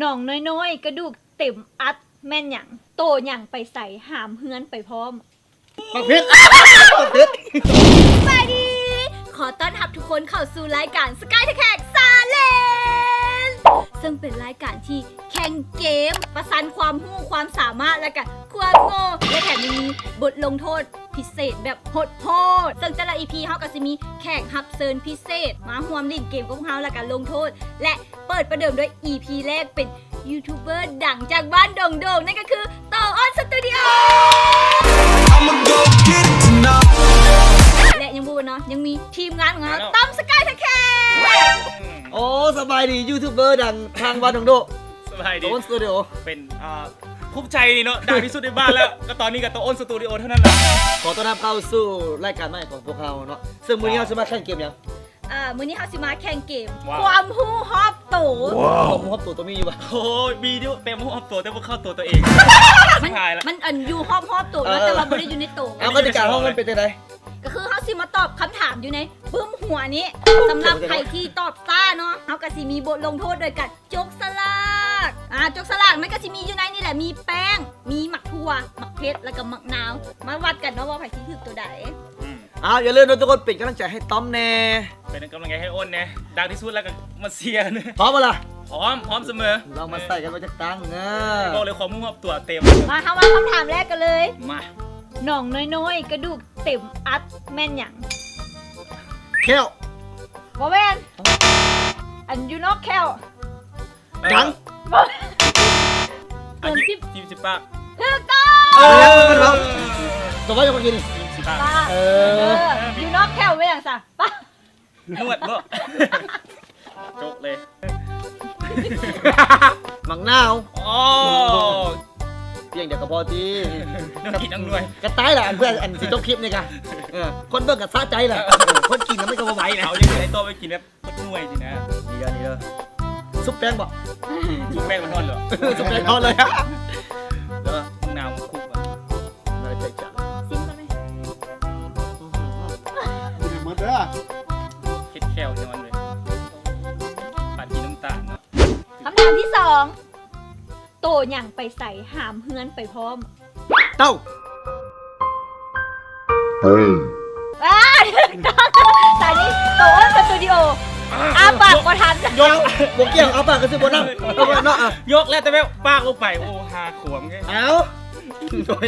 ໜອງນ້ອຍໆ ກະດູກເຕັມອັດແມ່ນຫຍັງ? ໂຕຫຍັງໄປໃສ ຫາມເຮືອນໄປພ້ອມ. ບັກເພັດ ບັກເພັດ. ສະບາຍດີ ຂໍຕ້ອນຮັບທຸກຄົນເຂົ້າສູ່ລາຍການ Sky the Cat Challenge ເຊິ່ງເປັນລາຍການທີ່ແຂ່ງເກມ ປະຊັນຄວາມຮູ້ຄວາມສາມາດ ແລະກະຄວາມໂງ່ ແລະແຖມຍັງມີບົດລົງໂທດພິເສດແບບໂຫດໆ ເຊິ່ງແຕ່ລະອີພີເຮົາກະຊິມີແຂກຮັບເຊີນພິເສດມາຮ່ວມຫຼິ້ນເກມກັບພວກເຮົາ ແລະກະລົງໂທດ ແລະ ເປີດປະເດີມດ້ວຍອີພີແລກເປັນຢູທູບເບີດັງຈາກບ້ານດົງໂດງ ນັ້ນກະຄືໂຕອ້ນສະຕູດິໂອ I'ma go get it tonight. ແລະຍັງບໍ່ໝົດເນາະ ຍັງມີທີມງານຂອງເຮົາ ຕຳສະກາຍທະແຄ. ໂອ້ ສະບາຍດີ ຢູທູບເບີດັງທາງບ້ານດົງໂດງ. ສະບາຍດີ ໂຕອ້ນສະຕູດິໂອ ເປັນ ອ່າ ພູມໃຈນີ້ເນາະ ດັງທີ່ສຸດໃນບ້ານແລ້ວ ກະຕອນນີ້ກະໂຕອ້ນສະຕູດິໂອເທົ່ານັ້ນແຫຼະ. ຂໍຕ້ອນຮັບເຂົ້າສູ່ລາຍການໃໝ່ຂອງພວກເຮົາເນາະ ເຊິ່ງມື້ນີ້ເຮົາຊິມາແຂ່ງເກມຫຍັງ? ອ່າ ມື້ນີ້ເຮົາຊິມາແຂ່ງເກມ ວ້າວ ຄວາມຮູ້ຮອບໂຕ. ຄວາມຮູ້ຮອບໂຕ ໂຕມີຢູ່ບໍ່? ໂອ້ຍ ມີຢູ່ ແຕ່ຮູ້ຮອບໂຕ ແຕ່ບໍ່ເຂົ້າໂຕຕົວເອງ. ມັນ ມັນອັນຢູ່ຮອບໆໂຕເນາະ ເອີ ແຕ່ວ່າບໍ່ໄດ້ຢູ່ໃນໂຕ. ເອົາ ກະຕິກາເຮົາມັນເປັນຈັ່ງໃດ? ກະຄືເຮົາຊິມາຕອບຄຳຖາມຢູ່ໃນປຶ້ມຫົວນີ້ ສຳລັບໃຜທີ່ຕອບຊ້າເນາະ ເຮົາກະຊິມີບົດລົງໂທດໂດຍການ ຈົກສະຫຼາກ ອ່າ ຈົກສະຫຼາກມັນກະຊິມີຢູ່ໃນນີ້ແຫຼະ ມີແປ້ງ ມີໝາກຖົ່ວ ໝາກເຜັດ ແລ້ວກະໝາກນາວ ມາວັດກັນເນາະວ່າໃຜຊິຖືກໂຕໃດ. ອືມ ອ້າວ ຢ່າລືມເດີທຸກຄົນ ເປັນກຳລັງໃຈໃຫ້ຕ້ອມແດ່ ເປັນກຳລັງໃຈໃຫ້ອ້ນແດ່ ດັງທີ່ສຸດແລ້ວກະມາເຊຍ. ພ້ອມບໍ່ລະ? ພ້ອມ ພ້ອມສະເໝີ. ລອງມາໃສ່ກັນວ່າຈັກຕັ້ງເດີ ບອກເລີຍຄວາມຮູ້ຮອບໂຕເຕັມ. ມາ ເຮົາມາຄຳຖາມແລກກັນເລີຍ ມາ. ໜອງນ້ອຍໆ ກະດູກເຕັມອັດແມ່ນຫຍັງ? ແຂ້ວ. ບໍ່ແມ່ນ ອັນຢູ່ນອກແຂ້ວ. ເອີ ຫຍັງ? ບໍ່ແມ່ນ ອັນ ເກີນສິບ ສິບ ສິບປາກ. ຖືກຕ້ອງ ເອີ ໂຕວ່າຢູ່ເມື່ອກີ້ນີ້ ສິບປາກ. ເອີ ເອີ ຢູ່ນອກແຂ້ວແມ່ນຫຍັງຊະ? ປາກ ໜວດບໍ່? ຈົກເລີຍ ໝາກນາວ. ໂອ້ ພຽງດຽວກະພໍຕິ ນ້ຳກິນນ້ຳນວຍ ກະຕາຍລະ ອັນເພື່ອ ອັນຊິຈົບຄລິບນີ້ກະ ເອີ ຄົນເບິ່ງກະສະໃຈລະ ເອີ ຄົນກິນນະມັນກະບໍ່ໄຫວລະ. ເອົາ ຢາກໄດ້ຕໍ່ໄປກິນແບບໝົດໜ່ວຍຊີ້ນະ. ດີເດີ ດີເດີ. ຊຸບແປ້ງບໍ່? ຊຸບແປ້ງມັນຮ້ອນເລີຍ ຊຸບແປ້ງຮ້ອນເລີຍ ເດີ. ໝາກນາວຄຸກບໍ່? ໜ້າຈະຈັບ ຊິມກ່ອນເລີຍ ກິນໃຫ້ໝົດເດີ ເຮັດແຂ້ວຍ້ອນເລີຍ ປານກິນນ້ຳຕານເນາະ. ຄຳຖາມທີສອງ ໂຕຫຍັງໄປໃສ ຫາມເຮືອນໄປພ້ອມ? ເຕົ້າ. ອ່າ ຕອນນີ້ໂຕອ້ນສະຕູດິໂອ ອ້າປາກບໍ່ທັນ ຍົກ ບໍ່ກ່ຽວ ອ້າປາກກະຊິບໍ່ນັ່ງ ເອົາເນາະ ຍົກແລ້ວແຕ່ແບບປາກບໍ່ໄປ ໂອ້ ຫາຂວາງ. ເອົ້າ ໂດຍ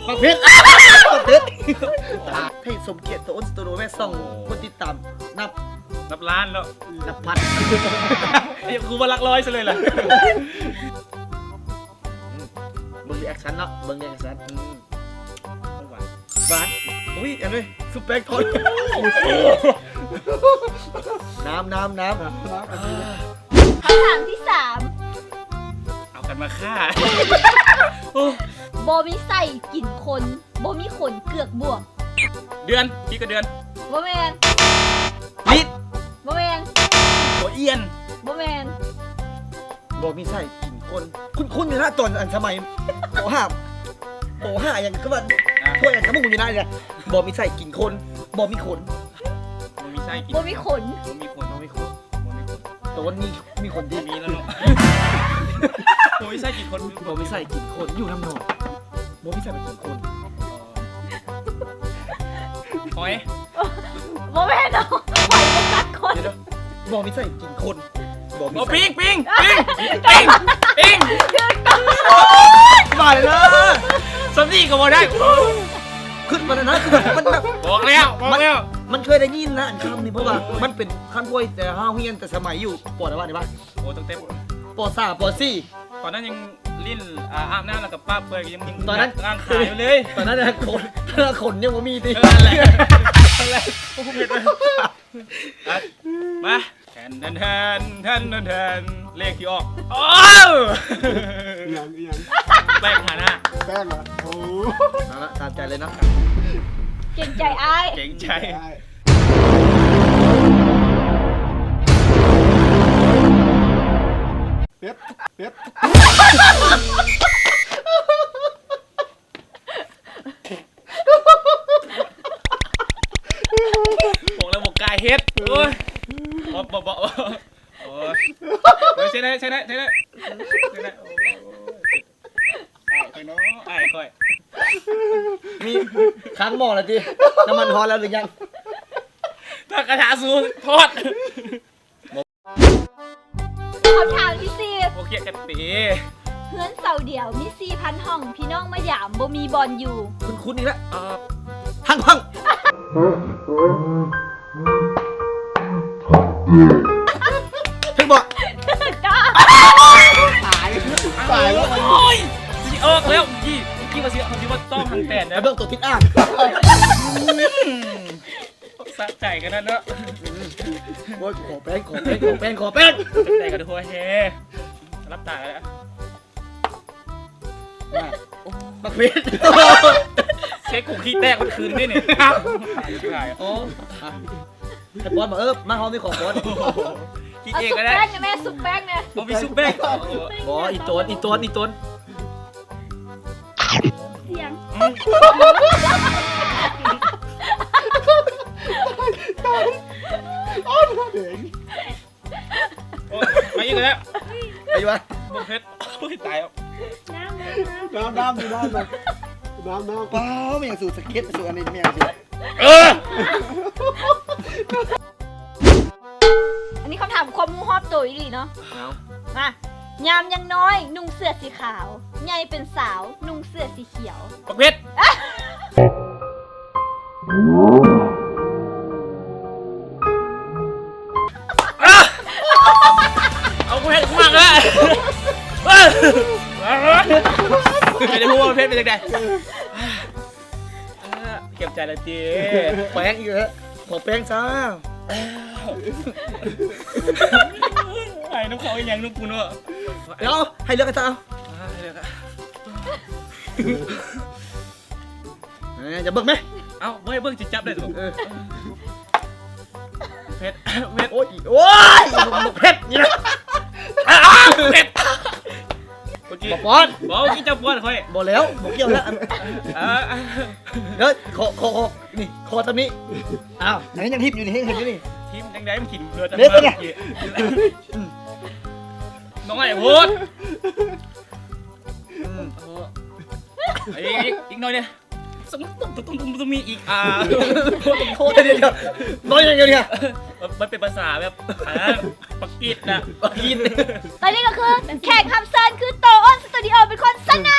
ບັກເພັດ ບັກເພັດ. ໃຫ້ສົມກຽດໂຕອ້ນສະຕູດິໂອແມ່ ຊ່ອງຄົນຕິດຕາມນັບ ນັບລ້ານເນາະ ນັບພັນ ເອີ ຄືວ່າຫຼັກຮ້ອຍຊະເລີຍລະ. ອືມ ເບິ່ງຣີແອັກຊັນເນາະ ເບິ່ງຣີແອັກຊັນ. ອືມ ຫວານ ຫວານ. ອຸ້ຍ ອັນນີ້ຊຸບແປ້ງທອດ ນ້ຳ ນ້ຳ ນ້ຳ. ຄຳຖາມທີສາມ ເອົາກັນມາຂ້າ ໂອ້ ບໍ່ມີໄສ້ກິນຄົນ ບໍ່ມີຂົນເກືອກບວກ. ເດືອນ ປີກະເດືອນ. ບໍ່ແມ່ນ ລີດ. ບໍ່ແມ່ນ ຫົວອຽນ. ບໍ່ແມ່ນ ບໍ່ມີໄສ້ກິນຄົນ. ຄຸ້ນໆຢູ່ນະ ຕອນອັນສະໄໝ ປໍຫ້າ ປໍຫ້າຫຍັງຄືວ່າ ອ່າ ພວກອັນສະໝຸງຢູ່ນະ ບໍ່ມີໄສ້ກິນຄົນ ບໍ່ມີຂົນ ບໍ່ມີໄສ້ກິນ ບໍ່ມີຂົນ ບໍ່ມີຂົນ ບໍ່ມີຂົນ ບໍ່ມີຂົນ. ໂຕນີ້ມີຂົນຕິ ມີແລ້ວເນາະ ບໍ່ມີໄສ້ກິນຄົນ ບໍ່ມີໄສ້ກິນຄົນ ຢູ່ນຳໜອງ ບໍ່ມີໄສ້ໄປກິນຄົນ. ອໍ ຫອຍ. ບໍ່ແມ່ນດອກ ຫອຍບໍ່ກັດຄົນ. ບໍ່ມີໄສ້ກິນຄົນ ບໍ່ມີ ອໍ ໄສ້ ປິງ ປິງ ປິງ ປິງ ປິງ. ຖືກຕ້ອງ ບາດເລີຍ ສ່ຳນີ້ກະບໍ່ໄດ້ ຄຶດມາແລ້ວນະ ມັນແບບ ບອກແລ້ວ ບອກແລ້ວ ມັນ ມັນເຄີຍໄດ້ຍິນນະ ອັນຄຳນີ້ ເພາະວ່າມັນເປັນຄຳພວຍແຕ່ເຮົາຮຽນແຕ່ສະໄໝຢູ່ ປໍໃດວະນີ້ວະ ໂອ້ ຕັ້ງແຕ່ ປໍສາມ ປໍສີ່ ຕອນນັ້ນຍັງຫຼິ້ນ ອາ ອາບນ້ຳແລ້ວກະປະເປື່ອຍ ຍັງ ຍັງ ຕອນນັ້ນ ຍ່າງຂາຢູ່ເລີຍ ຕອນນັ້ນນະ ຂົນ ຂົນຍັງບໍ່ມີຕິ. ເອີ ນັ້ນແຫຼະ ນັ້ນແຫຼະ ໂອ້ ເຜັດເວີຍ. ອ່ະ ມາ ແທນ ແທນ ແທນ ແທນ ແທນ ເລກທີ່ອອກ ໂອ້ ອີຫຍັງ ອີຫຍັງ ແປ້ງຫາໜ້າ ແປ້ງຫວາ ໂອ້ ເອົາລະ ຕາມໃຈເລີຍເນາະ ເກງໃຈອ້າຍ ເກງໃຈ ເປັດ ເປັດ. ບອກແລ້ວບໍ່ກ້າເຮັດ ໂອ້ຍ ພໍ ບໍ່ ບໍ່ ບໍ່ ໂອ້ຍ ເອີ ໃຊ້ໄດ້ ໃຊ້ໄດ້ ໃຊ້ໄດ້ ໃຊ້ໄດ້ ໂອ້ຍ ອ້າຍຂ້ອຍເນາະ ອ້າຍຂ້ອຍ ມີຄ້າງໝໍ້ແລ້ວຕິ? ນ້ຳມັນຮ້ອນແລ້ວຫຼືຍັງ? ຖ້າກະທະສູທອດ. ຄຳຖາມທີສີ່ ໂອເຄ ຈັດເປ. ເຮືອນເສົາດຽວມີສີ່ພັນຫ້ອງ ພີ່ນ້ອງມາຢາມບໍ່ມີບ່ອນຢູ່. ຄຸ້ນໆ ອີກແລ້ວ ເອີ ຮັງພັງ ຖືກບໍ່? ຕາຍ ຕາຍແລ້ວ ໂອ້ຍ ຊິອອກແລ້ວ ເມື່ອກີ້ ເມື່ອກີ້ວ່າຊິ ເຮົາຊິບໍ່ຕ້ອງຮັງແຕນ ໄປເບິ່ງຕົວຜິດອ່ານ. ສະໃຈຂະໜາດເນາະ. ໂອ້ຍ ຂໍແປ້ງ ຂໍແປ້ງ ຂໍແປ້ງ ຂໍແປ້ງ ສະໃຈກັນທົ່ວແຮ. ຫຼັບຕາກັນແລ້ວ ມາ ໂອ້ ບັກເພັດ ເຊັກກູຂີ້ແຕກໝົດຄືນນີ້ນີ້. ໂອ້ ໃຫ້ປ້ອນບໍ່? ເອີ ມາ ເຮົາມີຂອງປ້ອນ. ກິນເອງກໍໄດ້ ເອົາຊຸບແປ້ງແດ່ແມ່ ຊຸບແປ້ງແດ່. ບໍ່ມີຊຸບແປ້ງ ບໍ່ ອີ່ຕົນ ອີ່ຕົນ ອີ່ຕົນ. ສຽງ ອືມ ຕາຍ ຕາຍ ອ້າວ ເດັກ ໂອ້ຍ ມາອີກແລ້ວ ໄປຢູ່ວະ ບໍ່ເຜັດ ໂອ້ຍ ຕາຍແລ້ວ ນ້ຳ ນ້ຳ ນ້ຳ ນ້ຳ ນ້ຳ ນ້ຳ ນ້ຳ ປ້າວ ແມ່ງສູດສະເກັດ ສູດອັນນີ້ແມ່ງສູດ ເອີ ອັນນີ້ຄຳຖາມຄວາມຮູ້ຮອບໂຕອີ່ຫຼີເນາະ. ເອົາ ມາ ຍາມຍັງນ້ອຍນຸ່ງເສື້ອສີຂາວ ໃຫຍ່ເປັນສາວນຸ່ງເສື້ອສີຂຽວ. ບັກເພັດ ເອົາ ກູເຮັດ ກູມັກແລ້ວ ຈະໄດ້ຮູ້ວ່າເພັດເປັນຈັ່ງໃດ. ເອີ ເຈັບໃຈແລ້ວຕິ ແປ້ງອີກແລ້ວ ຂໍແປ້ງຊະ. ໄອ້ນຳເຂົາອີ່ຫຍັງນຳກູເນາະ. ດຽວ ໃຫ້ເລືອກກັນຊະ ເອົາ ໃຫ້ເລືອກ ເອີ ຢ່າເບິ່ງແມ. ເອົ້າ ບໍ່ໃຫ້ເບິ່ງ ຊິຈັບໄດ້ບໍ? ເອີ ເຜັດ ເຜັດ ໂອ້ຍ ໂອ້ຍ ບັກເຜັດນີ້ນະ ເຜັດ. ບໍ່ປ້ອນ ບໍ່ ກິນເຈົ້າປ້ອນຂ້ອຍ ບໍ່ແລ້ວ ບໍ່ກ່ຽວແລ້ວ. ເອີ ເດີ ຂໍ ຂໍ ຂໍ ນີ້ ຂໍຕຳໜິ. ອ້າວ ອັນນີ້ຍັງຖິ້ມຢູ່ນີ້ ເຫັນຢູ່ນີ້ ຖິ້ມຈັ່ງໃດ ມັນກິນເລືອດ ເລັກເລີຍ ອືມ ນ້ອຍໂພດ. ອືມ ເອີ ອີກ ອີກ ອີກໜ້ອຍເດ້. ຕ້ອງ ຕ້ອງ ຕ້ອງ ຕ້ອງ ຕ້ອງມີອີກ ອ່າ ໂຄດ ດຽວ ດຽວ ນ້ອຍຢ່າງດຽວນີ້ ມັນ ມັນເປັນພາສາແບບ ອັນນັ້ນ ປາກີດນະ ປາກີດ. ແລະນີ້ກໍຄືແຂກຮັບເຊີນຄືໂຕອ້ນສະຕູດິໂອເປັນຄົນຊະນະ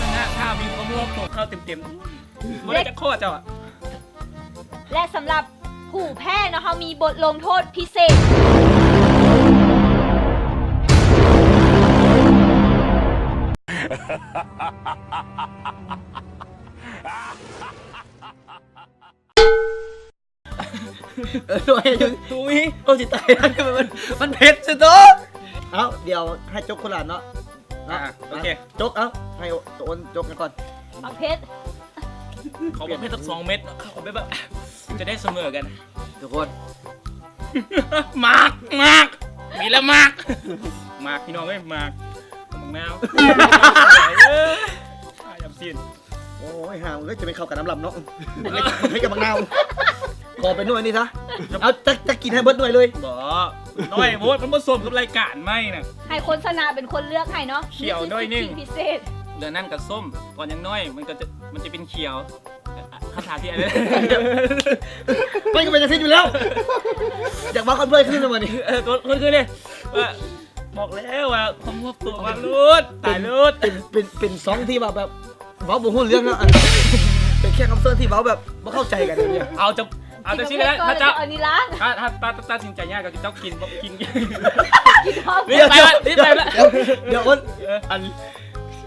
ຊະນະ ຖ້າມີຄວາມຮູ້ຮອບໂຕເຂົ້າເຕັມໆ ບໍ່ໄດ້ຈັກຂໍ້ເຈົ້າອະ. ແລະສຳລັບຜູ້ແພ້ເນາະ ເຮົາມີບົດລົງໂທດພິເສດ. ເອີ ໂອ້ຍ ໂອ້ຍ ໂອ້ຍ ຊິຕາຍ ມັນ ມັນເຜັດສຸດໂຕ. ເອົ້າ ດຽວໃຫ້ຈົກຄົນລະອັນເນາະ. ອ່າ ໂອເຄ ຈົກ ເອົ້າ ໃຫ້ໂຕອ້ນຈົກກັນກ່ອນ. ເອົາເຜັດ ຂໍບໍ່ເຜັດສັກສອງເມັດເນາະ ຂໍແບບວ່າຈະໄດ້ສະເໝີກັນທຸກຄົນ. ໝາກ ໝາກ ມີແລ້ວໝາກ ໝາກ ພີ່ນ້ອງເອີຍ ໝາກ ໝາກນາວ ເອີຍ ອາຍອຳຊິນ. ໂອ້ຍ ຫ່າເອີຍ ຈະແມ່ນເຂົ້າກັນນຳລຳເນາະ ໃຫ້ກັບໝາກນາວ. ຂໍເປັນໜ່ວຍນີ້ຊະ ເອົາ ຈັກ ຈັກກິນໃຫ້ເບິດໜ່ວຍເລີຍ. ບໍ່ ໜ້ອຍໂພດ ມັນບໍ່ສົມກັບລາຍການໃໝ່ນະ. ໃຫ້ຄົນຊະນະເປັນຄົນເລືອກໃຫ້ເນາະ ຂຽວໜ້ອຍໜຶ່ງ ມີສິດສິດພິເສດ. ເດືອນນັ້ນກໍສົ້ມ ຕອນຍັງນ້ອຍມັນກໍຈະ ມັນຈະເປັນຂຽວ. ຄຳຖາມທີ່ອັນນັ້ນ ມັນກໍເປັນຈັ່ງຊີ້ຢູ່ແລ້ວ. ຢາກເວົ້າກັບເພື່ອນຄືນແລ້ວມື້ນີ້ ເອີ ໂຕ ຄືນນີ້ ວ່າ ບອກແລ້ວວ່າຄວາມຮູ້ຮອບໂຕມາໂລດ ຕາຍໂລດ. ເປັນ ເປັນ ເປັນຊ່ອງທີ່ວ່າແບບ ເວົ້າບໍ່ຮູ້ເລື່ອງເນາະ ເປັນແຂກຮັບເຊີນທີ່ເວົ້າແບບບໍ່ເຂົ້າໃຈກັນເລີຍ. ເອົາ ເອົາຈັ່ງຊີ້ກໍໄດ້ ຖ້າເຈົ້າ ອັນນີ້ລະ ຖ້າ ຖ້າ ຖ້າ ຕັດສິນໃຈຍາກກໍເຈົ້າກິນ ກິນ ກິນ ລີບໄປລະ ລີບໄປລະ. ດຽວ ດຽວ ດຽວ ເອີ ອັນ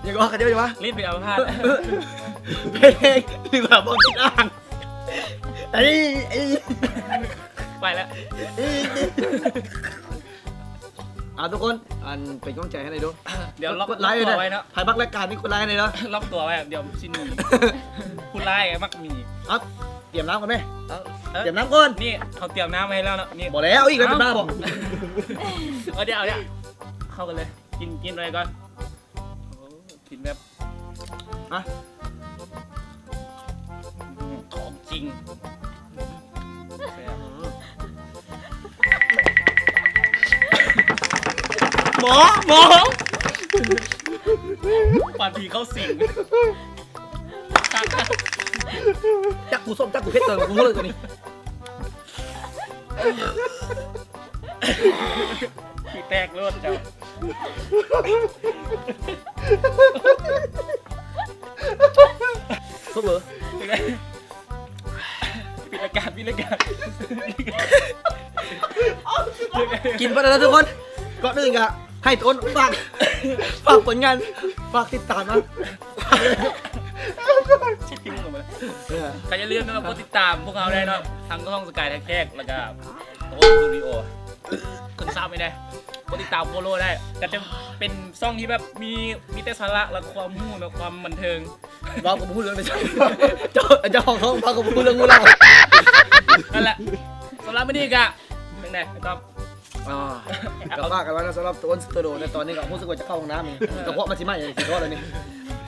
ຍັງອອກກັນເດີວ່າ ລີບໄປເອົາພາດ ເພງ ຫຼືວ່າບໍ່ກິນອ່າງ ເອີ ເອີ ໄປລະ. ອ່າ ທຸກຄົນ ອັນ ເປັນກຳລັງໃຈໃຫ້ໜ່ອຍດູ. ດຽວລັອກ ກົດໄລຄ໌ເດີ ໄວ້ເນາະ ໃຜມັກລາຍການນີ້ກົດໄລຄ໌ໃຫ້ເດີ ລັອກຕົວໄວ້ ດຽວຊິໜີ. ຜູ້ຮ້າຍມັກໜີ. ເອົາ ຕຽມນ້ຳກ່ອນແມ. ເອົາ ຕຽມນ້ຳກ່ອນ ນີ້ເຂົາຕຽມນ້ຳມາໃຫ້ແລ້ວເນາະ. ນີ້ ບໍ່ແລ້ວ ອີກແລ້ວ ເປັນບ້າບໍ່? ເອົາ ດຽວ ດຽວ ເຂົ້າກັນເລີຍ ກິນ ກິນໄວ້ກ່ອນ. ໂອ້ ກິນແບບ ຮະ ຂອງຈິງ. ໝໍ ໝໍ ປານຜີເຂົ້າສິງ. ຈັກກູສົ້ມ ຈັກກູເຜັດ ຕົວກູຮູ້ເລີຍຕົວນີ້. ຂີ້ແຕກໂລດເຈົ້າ. ຊຸບເບີ ປິດລາຍການ ປິດລາຍການ. ກິນໄປແລ້ວທຸກຄົນ. ກ່ອນອື່ນກະໃຫ້ຕົ້ນຝາກ ຝາກຜົນງານ ຝາກຕິດຕາມນະ. ເອີ ກະຢ່າລືມເນາະ ກົດຕິດຕາມພວກເຮົາໄດ້ເນາະ ທາງຊ່ອງ Sky Tag Tag ແລ້ວກະ ໂອ້ ສະຕູດິໂອ ຂຶ້ນຊາວໄປໄດ້ ກົດຕິດຕາມ follow ໄດ້ ກະຈະເປັນຊ່ອງທີ່ແບບມີ ມີແຕ່ສາລະ ແລະ ຄວາມຮູ້ ແລະ ຄວາມບັນເທີງ. ເວົ້າກະບໍ່ຮູ້ເລື່ອງເລີຍ ເຈົ້າ ເຈົ້າຂອງຊ່ອງເວົ້າກະບໍ່ຮູ້ເລື່ອງຮູ້ລາວ. ນັ້ນແຫຼະ ສຳລັບມື້ນີ້ກະ ຈັ່ງໃດ ໄອ້ຕ້ອມ? ອ່າ ກະຝາກກັນໄວ້ເນາະ ສຳລັບໂຕນສະຕູດິໂອໃນຕອນນີ້ກະຮູ້ສຶກວ່າຈະເຂົ້າຫ້ອງນ້ຳນີ້ ກະເພາະມັນຊິໄໝ້ ຊິເຄາະແລ້ວນີ້.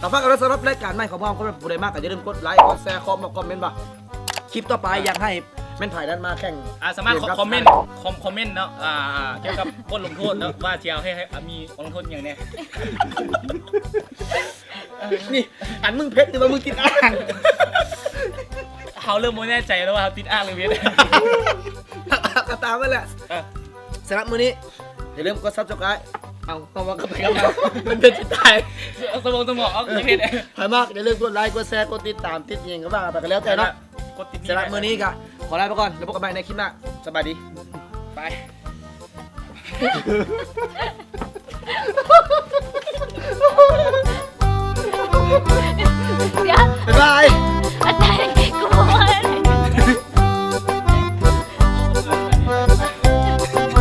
ກະຝາກກັນໄວ້ສຳລັບລາຍການໃໝ່ຂອງພວກເຮົາ ເພື່ອນຜູ້ໃດມາກະຢ່າລືມກົດໄລ ກົດແຊ ຄອມເມັນ ຄອມເມັນວ່າ ຄລິບຕໍ່ໄປຢາກໃຫ້ແມ່ນໃຜນັ້ນມາແຂ່ງ ອ່າ ສາມາດຄອມເມັນ ຄອມ ຄອມເມັນເນາະ ອ່າ ກ່ຽວກັບບົດລົງໂທດເນາະ ວ່າຊິເອົາໃຫ້ ໃຫ້ ອ່າ ມີບົດລົງໂທດອີ່ຫຍັງແດ່. ນີ້ ອັນມຶງເຜັດ ຫຼືວ່າມຶງຕິດອ່າງ? ເຮົາເລີ່ມບໍ່ແນ່ໃຈແລ້ວວ່າເຮົາຕິດອ່າງຫຼືເຜັດ. ກະຕາມນັ້ນແຫຼະ ເອີ ສຳລັບມື້ນີ້ ຢ່າລືມກົດ Subscribe. ເອົາ ຕ້ອງເວົ້າກັບໄປກັບມາ ມັນເປັນຊິຕາຍ ສະໝອງ ສະໝອງ ເອົາ ເອີ ເຮັດ ໃຜມັກຢ່າລືມກົດໄລ ກົດແຊ ກົດຕິດຕາມ ຕິດຫຍັງກະວ່າໄປກະແລ້ວແຕ່ເນາະ. ສຳລັບມື້ນີ້ກະຂໍລາໄປກ່ອນ ແລ້ວພົບກັນໃໝ່ໃນຄລິບໜ້າ. ສະບາຍດີ ບາຍ. ດຽວ ບາຍບາຍ. ອັນໃດ ກູບໍ່